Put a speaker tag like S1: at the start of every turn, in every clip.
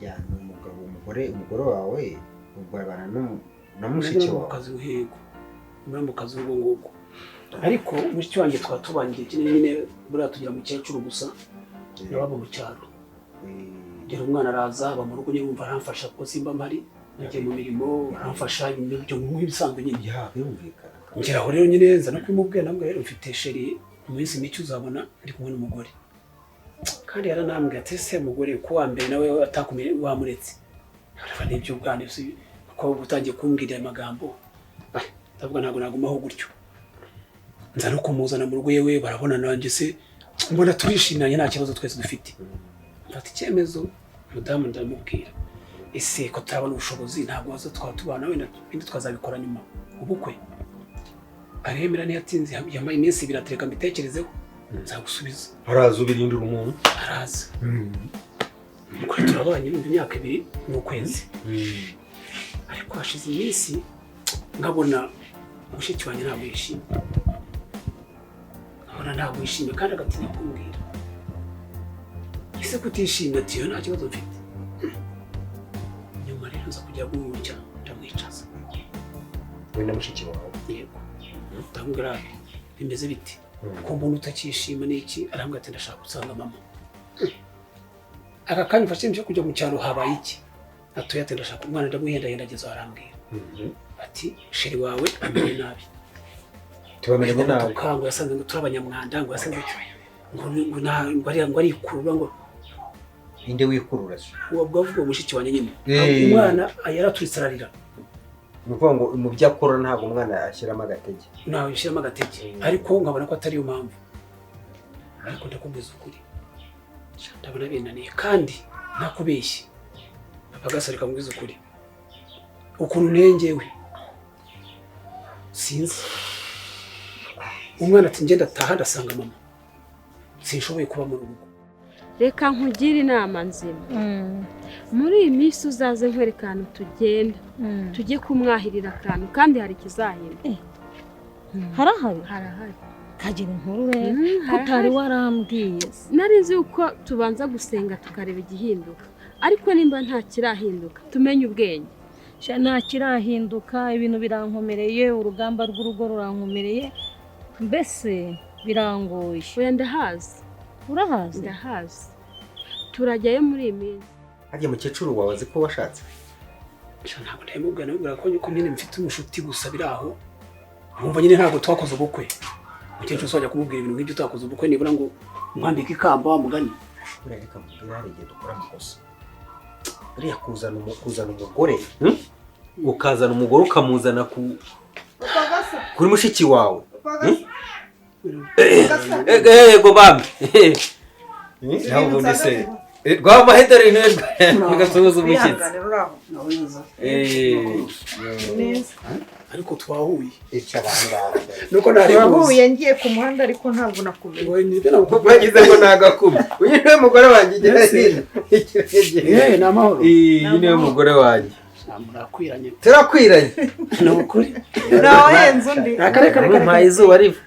S1: Ya, ni umugabo, umugore wawe ubwo abana na mushiki wawe?
S2: Kazi uhego muramukazi ubwo ngubwo, ariko mushiki wanjye twaba tubanye igihe kinini nyine. Buriya tugira mukecuru gusa, nawe aba mu cyaro. Rero umwana araza aba mu rugo nyine, wumva aramfasha kuko simba mpari, nagiye mu mirimo, aramfasha ibintu byo nk'ibisanzwe nyine.
S1: Ya, birumvikana.
S2: Ngeraho rero nyine nza no kubimubwira, namwe rero mfite chéri, mu minsi mike uzabona ndi kumwe n'umugore. Kandi yaranambwiye ati: "Ese mugore ko wa mbere nawe atakumye wamuretse?" Urumva n'iby'ubwana si ko utangiye kumbwira aya magambo. Ah, ndavuga ntabwo nagumaho gutyo. Nza no kumuzana mu rugo, yewe barabona nanjye se mbona turishimanye, nta kibazo twese dufite. Mfata icyemezo, mudamu ndamubwira: "Ese ko turabona ubushobozi, ntabwo waza twaba tubana, wenda ibindi twazabikora nyuma ubukwe?" Aremera, ntiyatinze, yambaye iminsi 2, atereka mbitekerezeho nzagusubiza.
S3: Haraza ubirindira umuntu.
S2: Araza kuri, turabanye numva imyaka 2 n'ukwezi, ariko hashize iminsi nkabona mushiki wanjye ntabwo yishimye, nkabona ntabwo yishimye kandi agatinya kumbwira. "Ese kutishimye?" Ati: "Iyo nta kibazo mfite." Nyuma rero nza kujya gutya ndamwicaza.
S1: We na mushiki wawe?
S2: Yego. Ndamubwira: "Bimeze bite ko mbona utakishima, ni iki?" Arambwira ati: "Ndashaka gusanga mama aka kanya mfashe icyemezo cyo kujya mu cyaro, habaye iki?" Atuye ati: "Ndashaka umwana." Ndamuhendahenda ageze aho arambwira ati: "Chéri wawe amerewe nabi."
S1: Tubamenye nabi.
S2: Gutuka, ngo yasanze ngo turi abanyamwanda, ngo yasanze ngo ngo arikurura ngo.
S1: Inde wikurura se?
S2: Uwo bwavuga mushiki wanjye nyine. Umwana yaraturitse ararira.
S1: Ni ukuvuga ngo mu byo akora ntabwo umwana ashyiramo agatege.
S2: Ntawe ushyiramo agatege, ariko nkabona ko atariyo mpamvu. Ariko ndakubwiza ukuri, ndabona binaniye kandi ntakubeshye. Papa Gasaro, kamubwiza ukuri, ukuntu ntengewe sinzi. Umwana ati: "Ngenda ataha, ndasanga mama, sinshoboye kuba mu rugo."
S4: Reka nkugire inama nzima. Muri iyi minsi uzaze nkwereka ahantu tugenda, tujye kumwahirira akantu, kandi hari ikizahinduka.
S5: Harahari?
S4: Harahari.
S5: Kagira inkuru rero.
S4: Mm,
S5: ko utari
S4: harahari.
S5: warambwiye se?
S4: Nari nzi yuko tubanza gusenga tukareba igihinduka, ariko nimba nta kirahinduka tumenye ubwenge.
S5: Sha, nta kirahinduka, ibintu birankomereye, urugamba rw'urugo rurankomereye, mbese birangoye.
S4: Oya, ndahazi.
S5: Urahazi?
S4: Ndahazi, turajyayo muri iyi minsi.
S1: Harya mukecuru wawe azi ko washatse?
S2: Sha, ntabwo ndabimubwira. Namubwira ko nyine mfite umushuti gusa biri aho, nkumva nyine ntabwo twakoze ubukwe. Umukecuru uzajya kumubwira ibintu nk'ibyo utakoze ubukwe, nibura ngo umwambike ikamba wa mugani.
S1: Buriya reka mubwire, hari igihe dukora amakosa. Buriya kuzana umugore, Ukazana umugore ukamuzana kuri mushiki wawe. Yego bambi, nawe ubundi se rwamahedore ntugasuhuza umushyitsi.
S6: Neza.
S2: Ariko twahuye.
S1: Icara ahangaha.
S2: Nuko ntari muzi.
S6: Turahuye, ngiye ku muhanda ariko ntabwo nakumenya.
S2: Ngo nibyo nakubwiye.
S1: Bagize ngo ni agakumi. Uyu niwe mugore wanjye, igira hino.
S2: Eh, ni amahoro?
S1: Uyu niwe mugore wanjye.
S2: Murakwiranye.
S1: Turakwiranye.
S2: Ni ukuri.
S6: Ntawahenze undi.
S2: Reka reka reka.
S1: Mumpaye izuba riva.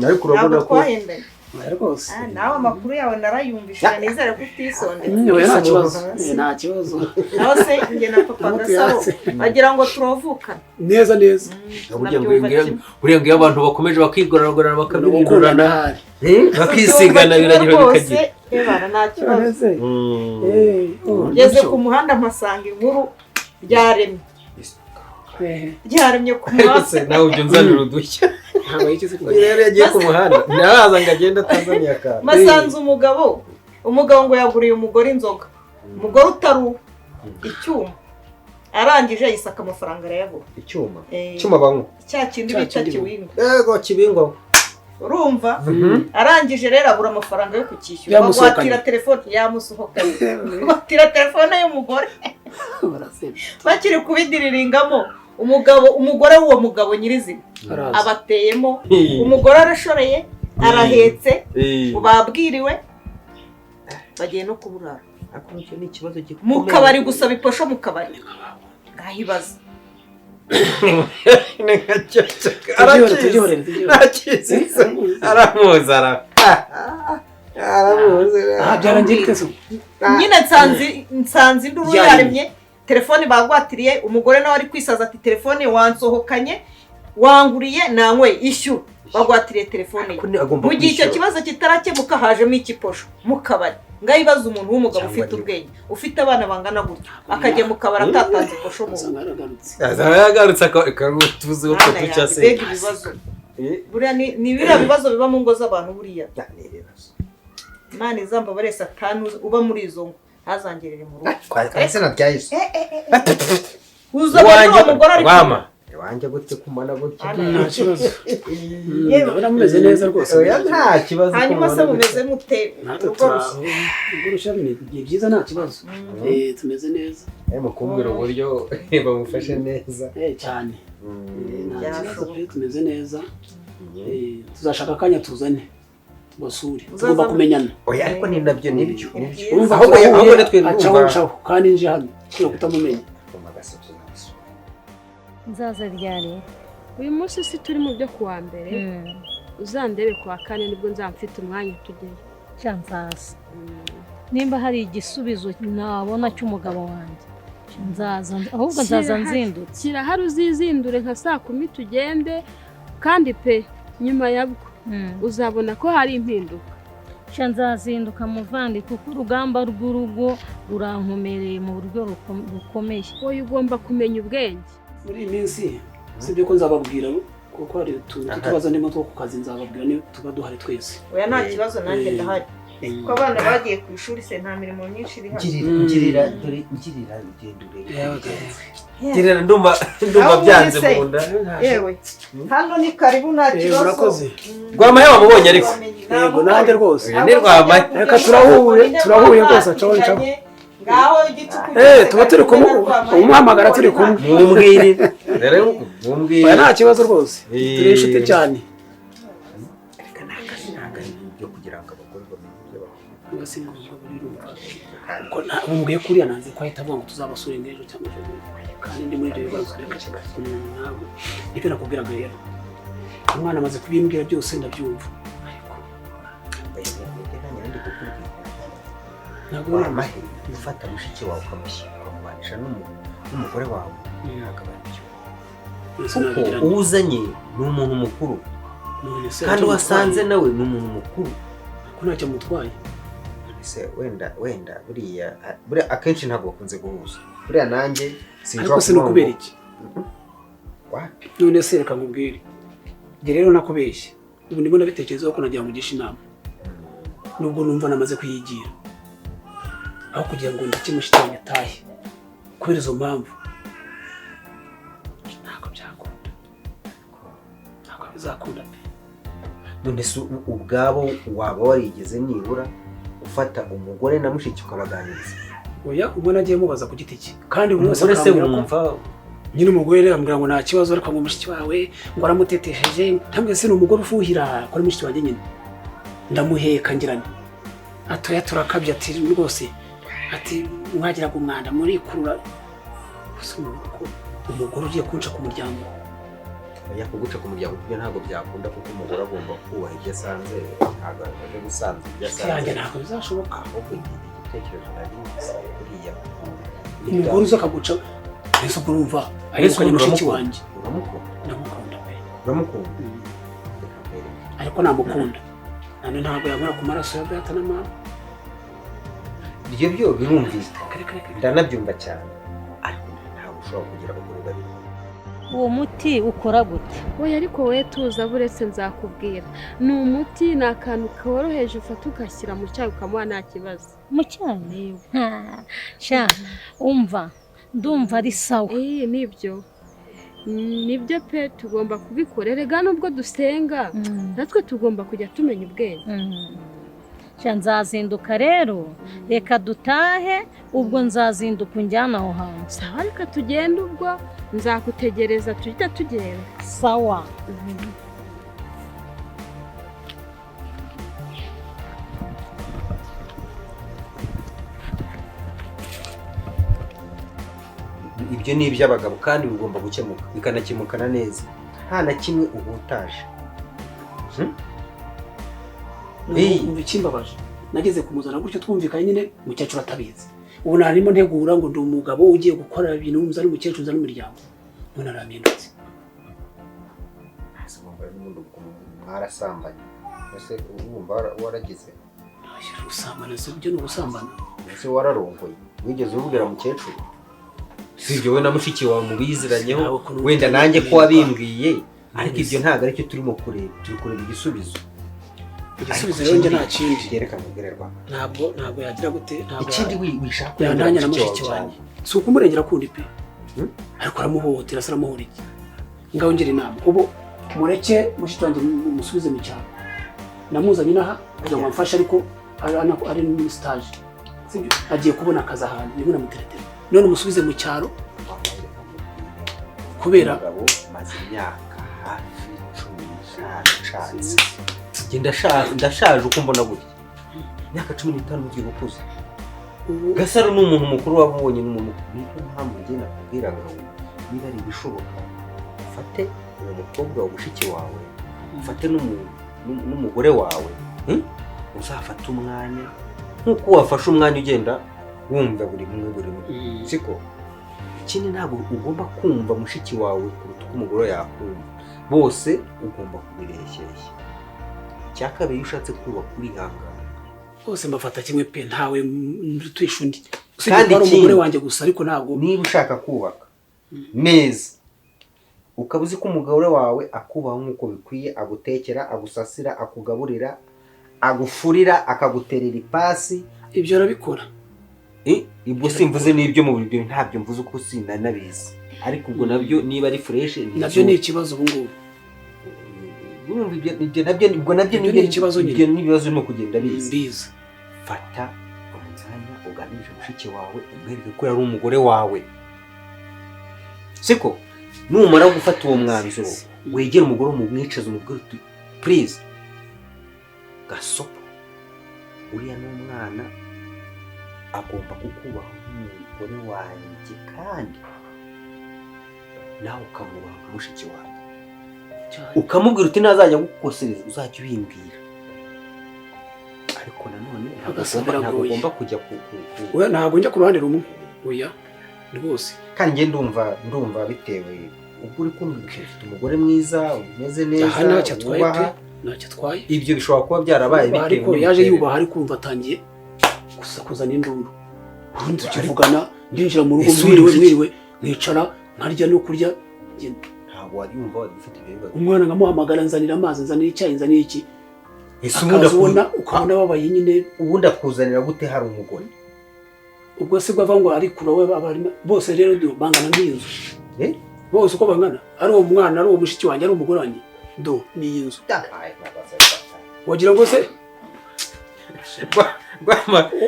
S1: Ariko urabona
S6: Ntabwo
S1: ko
S6: twahendanye.
S2: Oya rwose.
S6: Ah, nawe amakuru yawe narayumvise, nizere ko utisondetse.
S2: Oya, nta kibazo. Eh, nta kibazo.
S6: Naho se njye na papa Gasaro bagira ngo turavukana.
S2: Neza neza.
S3: Burya ngo
S6: Nabyumva kimwe.
S3: buriya ngo iyo abantu bakomeje bakigororagorana
S2: Gukundana
S3: bakabirindurana,
S2: ahari.
S3: bakisigana,
S6: Tubyumva kimwe
S3: biragira
S6: rwose,
S3: bikagira.
S6: Ebana, nta kibazo.
S2: Oh,
S6: Ngeze
S2: nibyo.
S6: ku muhanda mpasanga inkuru ryaremye, ryaremye ku muhanda.
S3: Se nawe ujya unzanira udushya.
S2: Ntabwo yigeze
S1: Uyu rero yagiye ku muhanda, ntaraza ngo agende atazaniye akantu.
S6: Masanze umugabo ngo yaguriye umugore inzoga, umugore utari uwe, icyuma, arangije yisaka amafaranga arayabura.
S1: Icyuma?
S6: Eh.
S1: Icyuma banywa?
S6: Cya kindi
S2: Cya
S6: bita
S2: kindi
S6: kiwinga.
S1: Yego, kibingwa.
S6: Urumva, arangije rero abura amafaranga yo kukishyura.
S2: Yamusohokanye.
S6: Bagwatira telefone, yamusohokanye, bagwatira telefone y'umugore.
S2: Barasebya.
S6: Bakiri kubidiriringamo, umugabo, umugore w'uwo mugabo nyirizina
S2: Araza.
S6: abateyemo. Umugore arashoreye, arahetse, babwiriwe, bagiye no kuburara.
S1: Ariko icyo ni ikibazo gikomeye.
S6: Mu kabari, gusaba iposho mu kabari, ngahibaza.
S1: Ni nka cyo.
S2: Tubyihorere, tubyihorere, tubyihorere.
S1: Ntakizi, aramuzi ara. Aramuzi.
S2: Aha byarangiye bite se?
S6: Nyine nsanze induru yaremye, telefone bagwatiriye, umugore nawe ari kwisaza ati telefone wansohokanye, wanguriye nanyweye, ishyura. Bagwatiriye telefone ye. Mu gihe icyo kibazo kitarakemuka hajemo ikiposho mu kabari. Ngaho ibaza umuntu w'umugabo ufite ubwenge, ufite abana bangana gutya, akajya mu kabari atatanze iposho mu
S2: Usanga yaragarutse.
S1: Azaba yagarutse akarutuzi utwo
S6: Mana
S1: duca
S6: yanjye,
S1: se.
S6: mbega ibibazo. Buriya ni biriya bibazo biba mu ngo z'abantu buriya.
S1: Ni ibibazo.
S6: Imana izambabare Satani uba muri izo ngo ntazangerere mu rugo.
S1: Kwa izina rya Yesu.
S6: Uzabona uwo mugore ari
S1: Rwama. Iwanjye gutya kumana gutya.
S2: Nta kibazo. Ndabona mumeze neza rwose.
S1: Oya nta kibazo.
S6: Hanyuma se mumeze mute?
S2: Natwe
S6: Urugo
S2: turaho.
S6: rushya.
S2: Urugo rushya ni byiza nta kibazo. Tumeze neza.
S1: Mukumbwira uburyo bamufashe neza.
S2: Cyane. Nta kibazo
S6: Byashoboka.
S2: pe, tumeze neza. Tuzashaka akanya tuzane tubasure.
S6: Uzaza
S2: Tugomba kumenyana.
S1: Oya ariko ni nabyo nibyo.
S6: Ni byiza.
S2: Urumva
S1: Ahubwo
S2: turahuye,
S1: ahubwo natwe
S2: acaho
S1: ndumva.
S2: ncaho kandi nje hano kubera kutamumenya.
S5: Nzaza ryari?
S4: Uyu munsi si turi mu byo kuwa mbere, uzandebe kuwa kane nibwo nzaba mfite umwanya tujyayo.
S5: Sha nzaza. Nimba hari igisubizo nabona cy'umugabo wanjye nzaza, ahubwo nzaza nzindutse.
S4: Kirahari, uzizindure nka saa 10 tugende, kandi pe nyuma yabwo uzabona ko hari impinduka.
S5: Sha nzazinduka muvandi, kuko urugamba rw'urugo rurankomereye mu buryo bukomeye.
S4: Wowe ugomba kumenya ubwenge.
S2: Muri iyi minsi sibyo ko nzababwira, kuko hari utuntu tw'utubazo ndimo two ku kazi, nzababwira niba tuba duhari twese.
S6: Oya nta kibazo nanjye ndahari. Kuko abana bagiye ku ishuri se nta mirimo myinshi iri hano.
S1: Ngirira dore ngirira ugenda urebe. Ngirira ndumva byanze mu nda.
S6: Yewe hano ni karibu nta kibazo.
S2: Murakoze.
S1: Rwamahe wamubonye ariko.
S2: Yego nanjye rwose.
S1: Ni Rwamahe.
S2: Reka turahuye, turahuye rwose acaho ncaho.
S6: Ngaho igicuku.
S2: Tuba turi kumwe, umuhamagara turi kumwe.
S1: Mumbwire. Rero mumbwire.
S2: Oya nta kibazo rwose. Turi inshuti cyane.
S1: Reka ntabwo kugira ngo abagore bamenye ibyo bakora.
S2: Si ngombwa buri rumva. Ko ntabwo kuriya nanze ko ahita avuga ngo tuzabasure nk'ejo cyangwa ejo bundi. Kandi ndi muri ibyo bibazo reka ntabwo. Nibyo nakubwiraga rero. Umwana amaze kubimbwira byose ndabyumva. Ariko
S1: ntabwo Rwamahe ufata mushiki wawe ukamushyira ukamubanisha n'umugore wawe ntabwo ari byo. Kuko uwuzanye ni umuntu mukuru kandi wasanze nawe ni umuntu mukuru.
S2: Ko ntacyo amutwaye.
S1: Ese wenda buriya akenshi ntabwo bakunze guhuza. Buriya nanjye
S2: sinshobora kuvuga ngo kubera iki?
S1: Wapi?
S2: None se reka nkubwire. Njye rero nakubeshye. Ubu ndimo nabitekerezaho ko nagira ngo ngishe inama. Nubwo numva namaze kuyigira. Aho kugira ngo ndeke mushiki wanjye atahe. Kubera izo mpamvu. Ntabwo byakunda. Ntabwo bizakunda pe.
S1: None se ubwabo waba warigeze nibura ufata umugore na mushiki ukabaganiriza?
S2: Oya ubwo nagiye mubaza ku giti cye. Kandi buri wese
S3: Umugore se
S2: akambwira ko
S3: wumva
S2: nyine umugore rero ambwira ngo nta kibazo, ariko ngo mushiki wawe ngo aramutetesheje. Ntambwe se ni umugore ufuhira kuri mushiki wanjye nyine. Ndamuheka ngirane. Atoya turakabya ati rwose ati mwagiraga umwanda muri kurura. Umugore ugiye kunca ku muryango.
S1: Oya kuguca ku muryango ibyo ntabwo byakunda kuko umugore agomba kubaha ibyo asanze, ntabwo aje gusanza ibyo asanze.
S2: Yanjye ntabwo bizashoboka.
S1: Ahubwo igitekerezo nari ngize buriya
S2: umugore uza akaguca mbese ubwo urumva ayirukanye mushiki wanjye.
S1: Uramukunda?
S2: Ndamukunda pe.
S1: Uramukunda?
S2: Ariko namukunda nane ntabwo yabura ku maraso ya data na mama.
S1: Ibyo byo birumvikana ndanabyumva cyane, ariko ntabwo ushobora kugira abagore babiri.
S5: Uwo muti ukora gute?
S4: Oya ariko wowe tuza buretse nzakubwira. Ni umuti, ni akantu koroheje ufata ugashyira mu cyayi ukamuha nta kibazo.
S5: Mu cyayi? Sha umva ndumva ari sawa.
S4: Nibyo. Nibyo pe tugomba kubikora. Erega nubwo dusenga natwe tugomba kujya tumenya ubwenge.
S5: Sha nzazinduka rero, reka dutahe ubwo nzazinduka unjyana aho hantu.
S4: Sawa reka tugende ubwo nzakutegereza tujya tugenda.
S5: Sawa.
S1: Ibyo ni iby'abagabo kandi bigomba gukemuka bikanakemukana neza nta na kimwe uhutaje.
S2: Umva ikimbabaje Nageze kumuzana gutyo twumvikanye nyine, umukecuru atabizi. Ubu narimo ntegura ngo ndi umugabo ugiye gukora ibintu, nzana umukecuru, nzana umuryango, none arampindutse.
S1: Ese urumva n'ubundi ubwo mwarasambanye, ese urumva waragize
S2: Gusambana si ibyo, ni ugusambana.
S1: Ese wararongoye, wigeze ubibwira mukecuru?
S3: Si ibyo, we na mushiki wawe mubiziranyeho.
S2: Nawe ukuntu
S1: Wenda nanjye ko wabimbwiye, ariko ibyo ntabwo aricyo turimo kureba, turi kureba igisubizo.
S2: Igisubizo rero njye nta kindi.
S1: Reka mubwire rwa
S2: Ntabwo yagira gute, ntabwo
S1: Ikindi wishaka kurengera
S2: yandanya na
S1: mushiki
S2: mushiki
S1: wawe
S2: wanjye, si ukumurengera kundi pe.
S1: Hmm?
S2: Ariko aramuhohotera se, aramuhora iki? Ngaho ngira inama, ubu mureke mushiki wanjye musubize mu cyaro. Namuzanye inaha kugira ngo amfashe, ariko ari muri stage, sibyo? Agiye kubona akazi ahantu, nibwo namuteretera, none musubize mu cyaro kubera
S1: Umugabo maze imyaka hafi 15 nshatse.
S3: Njye ndashaje uko mbona gutya, imyaka 15 ugiye gukuza.
S2: Ubu
S1: Gasaro ni umuntu mukuru, wabonye ni umuntu mukuru. Niyo mpamvu njye nakubwiraga ngo niba ari ibishoboka ufate uwo mukobwa wa mushiki wawe, ufate n'umugore wawe, Uzafate umwanya nk'uko wafashe umwanya ugenda wumva buri umwe buri umwe, siko? Ikindi, ntabwo ugomba kumva mushiki wawe kuruta uko umugore yakumva, bose ugomba kubireshyeshya. Icya kabiri, iyo ushatse kubaka urihangana.
S2: Bose mbafata kimwe pe, ntawe ndutisha undi, usibye
S1: Kandi
S2: ko ari umugore
S1: ikindi-
S2: wanjye gusa, ariko ntabwo
S1: Niba ushaka kubaka neza, ukaba uzi ko umugore wawe akubaha nk'uko bikwiye, agutekera, agusasira, akugaburira, agufurira, akaguterera ipasi.
S2: Ibyo arabikora.
S1: Ubwo simvuze n'ibyo mu buryo, ntabyo mvuze uko sinanabizi, ariko ubwo nabyo niba ari fresh.
S2: Nabyo ni ikibazo ubu ngubu.
S1: Urumva ibyo nabyo, ubwo nabyo
S2: Ibyo ni ikibazo nyine.
S1: Ibyo ni ibibazo urimo kugenda biza.
S2: Mbizi.
S1: Fata umwanya uganirije mushiki wawe, umwereke ko yari umugore wawe, siko? Numara gufata uwo mwanzuro, wegere umugore, umwicaze, umubwire uti: "Please gasopo, uriya ni umwana, agomba kukubaha nk'umugore wanjye, kandi nawe ukamwubaha nka mushiki wanjye."
S2: Cyane.
S1: Ukamubwira uti: "Ntazajya gukosereza, uzajya ubimbwira." Ariko nanone ntabwo
S2: Agasaba
S1: ntabwo
S2: biragoye.
S1: ugomba kujya ku
S2: Oya, ntabwo njya ku ruhande rumwe, oya rwose.
S1: Kandi njye ndumva bitewe ubwo uri kumbwira, ufite umugore mwiza umeze neza,
S2: Aha ntacyo atwaye pe.
S1: wubaha.
S2: Ntacyo atwaye.
S1: Ibyo bishobora kuba byarabaye
S2: Yubaha,
S1: bitewe
S2: ariko yaje
S1: n'imiterere.
S2: yubaha, ariko kumva atangiye gusakuza n'induru. Ubundi tukivugana ndinjira mu rugo,
S1: Ese
S2: mwiriwe,
S1: uri
S2: mwiriwe, nkicara nkarya no kurya ngenda.
S1: Ntabwo wari wumva wari ufite ibyo bibazo.
S2: Umwana nkamuhamagara: "Nzanira amazi, nzanira icyayi, nzanira iki."
S1: Ese ubundi
S2: Akaza ubona, ukabona ababaye nyine.
S1: Ubundi akuzanira gute hari umugore?
S2: Ubwo se bwo ava ngo arikura we, bose rero bangana nk'iyi nzu.
S1: Eh?
S2: Bose uko bangana, ari uwo mwana, ari uwo mushiki wanjye, ari umugore wanjye, do ni iyi nzu. Wagira ngo se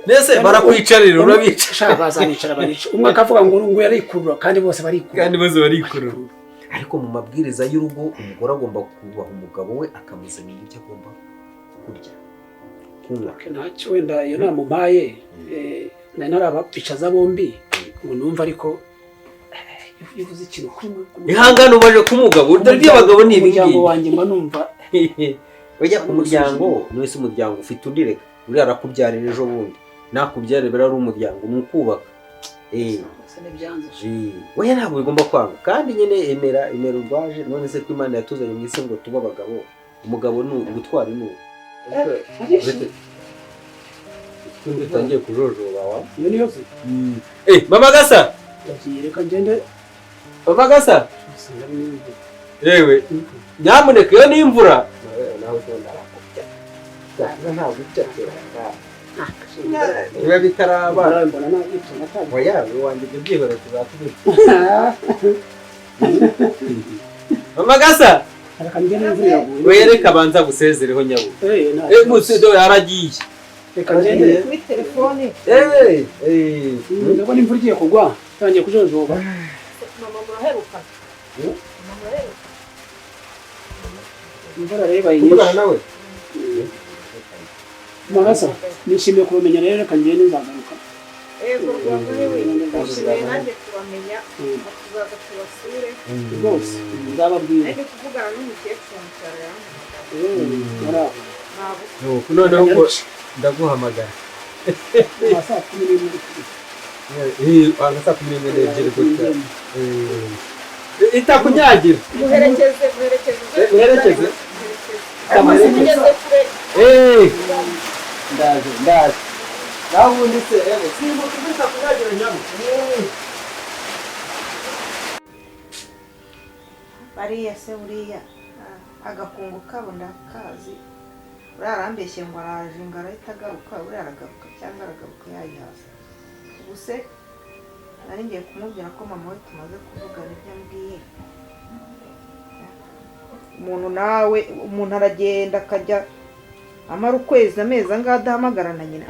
S3: Mbese barakwicarira, urabica?
S2: Shaka bazanicara, barica, umwe akavuga ngo yarikurura, kandi bose barikurura.
S3: Kandi bose barikurura.
S1: Ariko mu mabwiriza y'urugo, umugore agomba kubaha umugabo we, akamuzanira ibyo agomba kurya, kunywa.
S2: Ntacyo, wenda iyo nama umpaye, nari narabapicaza bombi ngo numve, ariko iyo uvuze ikintu kuri
S3: Ihangane, ubaje ku mugabo, dore iby'abagabo ni ibi
S2: umuryango
S3: ngibi.
S2: wanjye mba numva
S1: Ujya ku muryango, wese umuryango ufite undi, reka uriya arakubyarira ejo bundi, nakubyarira biriya ari umuryango, ni ukubaka.
S2: Se n'ibyanze.
S1: Oya, ntabwo bigomba kwanga. Kandi nyine emera urwaje. None se ko Imana yatuzanye mu isi ngo tube abagabo, umugabo ni ubutwari, ni ubu.
S3: Utundi utangiye kujojoba wa.
S2: Iyo niyo se?
S3: Eh, mama Gasa.
S2: Yagiye, reka ngende.
S3: Mama Gasa.
S2: Usanga ari n'ibyo.
S3: Yewe, nyamuneka, iyo ni imvura.
S1: Nawe ntabwo biba bitaraba.
S2: Mbona nagitunga atazi.
S1: Oya, wanjye ibyo byihorere, tuzatubira.
S3: Mama Gasa.
S2: Reka ngende, imvura iraguye.
S3: We, reka abanza gusezereho nyabo.
S2: Eh, nta
S3: Eh,
S2: kibazo.
S3: mutse do yaragiye.
S2: Reka ngende.
S6: Kuri telefone.
S1: Eh, eh.
S2: Ndabona imvura igiye kugwa, itangiye kujojoba.
S6: Mama, muraheruka? Mama, muraheruka?
S2: Imvura rero ibaye
S1: Kuvugana
S2: nyinshi.
S1: nawe.
S2: Magasa, nishimiye kubamenya rero, reka ngende, nzagaruka.
S6: Yego rwanda, we nishimiye nanjye kubamenya, tuzaza tubasure.
S2: Rwose nzababwira.
S6: Nari ndi kuvugana n'umukecuru mu cyaro, yampamagaye.
S2: Eh, muraho.
S6: Ntabwo.
S1: Nuko noneho ubwo ndaguhamagara.
S2: Nka saa 11.
S1: Nka saa 11 n'ebyiri gutya. Itakunyagira.
S6: Muherekeze, muherekeze.
S1: Muherekeze.
S6: Muherekeze kure.
S1: Ndaje, ndaje. Nawe ubundi se ewe simbuka itakunyagira nyabo.
S6: Bariya se buriya agakungu kabo ndakazi, buriya arambeshye ngo araje ngo arahita agaruka, buriya aragaruka cyangwa aragaruka yayihaza. Ubu se nari ngiye kumubwira ko mama we tumaze kuvugana ibyo ambwiye. Umuntu nawe umuntu aragenda akajya amara ukwezi amezi angahe adahamagara na nyina.